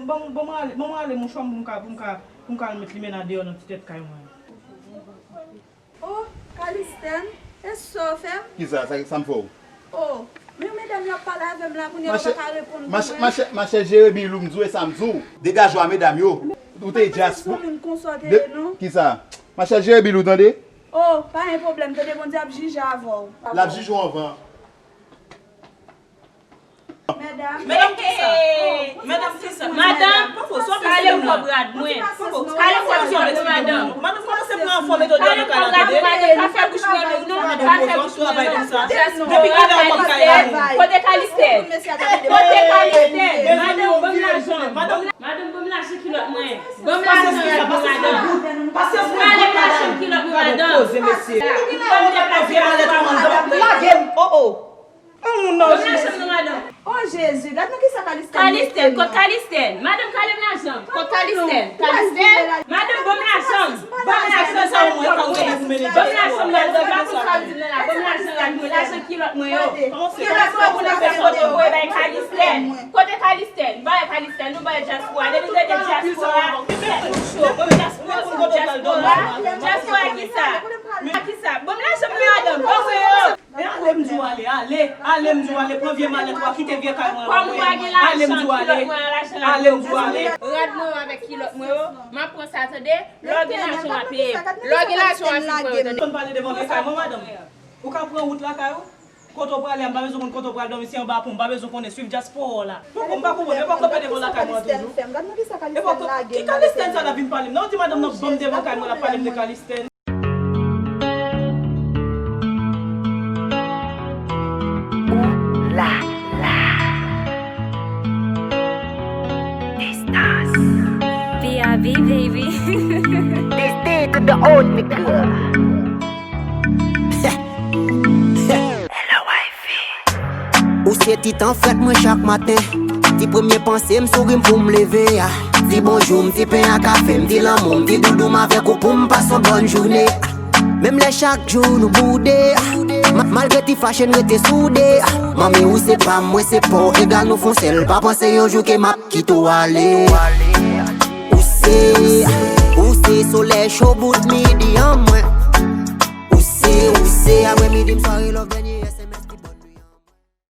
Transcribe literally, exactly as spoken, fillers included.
Bon, bon, mwen ale, bon, mwen ale mouchwa m pou m ka, pou m ka, pou m ka al met limena deyò nan ti tèt kay mwen. Oh, Calixtène, e sa w fè m? Kisa? Sa, sa m fè w? Oh, men medam yo ap pale avè m la, kounye a yo pa ka reponn pou mwen. Machè, machè, machè Jeremi Lou, m di w e sa m di w. Degaje w a medam yo. Ou te dyaspora. Kisa? Machè Jeremi Lou, tande? Oh, pa gen pwoblèm, tande Bondye ap jije avè w. L ap jije w anvan. Medam. Medam kisa? Medam kisa? Madanm, kale m kòb rad mwen. Kale m kòb rad mwen, madanm. Madanm kòmanse pran fò metòd yo nan kay la, tande? Madanm, pa fè bouch mwen non, pa fè bouch mwen non. Depi kale m kòb kay la. Kote Calixtène? Kote Calixtène? Madanm, ban m lajan. Madanm, ban m lajan kilòt mwen. Ban m lajan rad mwen, madanm. Kale m lajan kilòt mwen, madanm. Lage m, oh oh. Yon moun nan jwe. Oh Jezi, gad nan kisa Calixtène mete m nan. Calixtène, kot Calixtène? Madanm, kale m lajan m. Kot Calixtène? Calixtène? Madanm, ban m lajan m. Ban m lajan m. Ban m lajan m, madanm. Pa konn sa w di m nan la. Ban m lajan rad mwen, lajan kilòt mwen yo. Kilòt mwen pou nou fè foto voye bay Calixtène. Kote Calixtène? Ba yo Calixtène, nou ba yo dyaspora. Depi nou te dyaspora, tèt nou cho. Ban m dyaspora, dyaspora, dyaspora kisa? Kisa? Ban m lajan m, madanm. Ban mwen yo. E ale m di w ale, ale, ale m di w ale, pran vye malèt ou a, kite vye kay mwen an mwen. Ale m di w ale, ale m di w ale. Rad mwen yo avèk kilòt mwen yo, m ap pran sa tande, lè w gen lajan w a peye m. Lè w gen lajan w a fin mwen yo tande. Konn pale devan vye kay mwen, madanm. Ou ka pran wout lakay ou, kote w prale a, m pa bezwen konn kote w pral dòmi, se anba pon, m pa bezwen konnen, swiv dyaspora w la. Poko, m pa konprann, yo poko kanpe devan lakay mwen an toujou. Yo poko, ki Calixtène sa l ap vin pale m nan? Ou di madanm nan ban m devan kay mwen, l ap pale m de Calixtène. La la. Distance. B I B, baby. This day to the old nigga. Hello, wifey. Ou se ti tan fèt mwen chak maten. Ti premye panse m souri m pou m leve a. Di bonjou m, di pen a kafe m, di lanmou m, di doudou m avèk ou pou m pase yon bòn jounen. Menm lè chak jou nou boude, ma- malgre ti fache n rete soude. Manmi ou se pa m, mwen se pa w, egal nou fon sèl. Pa panse yon jou ke m ap kite w ale. Ou se, ou se solèy cho bout midi an mwen. Ou se, ou se aprè midi m sware love dènye.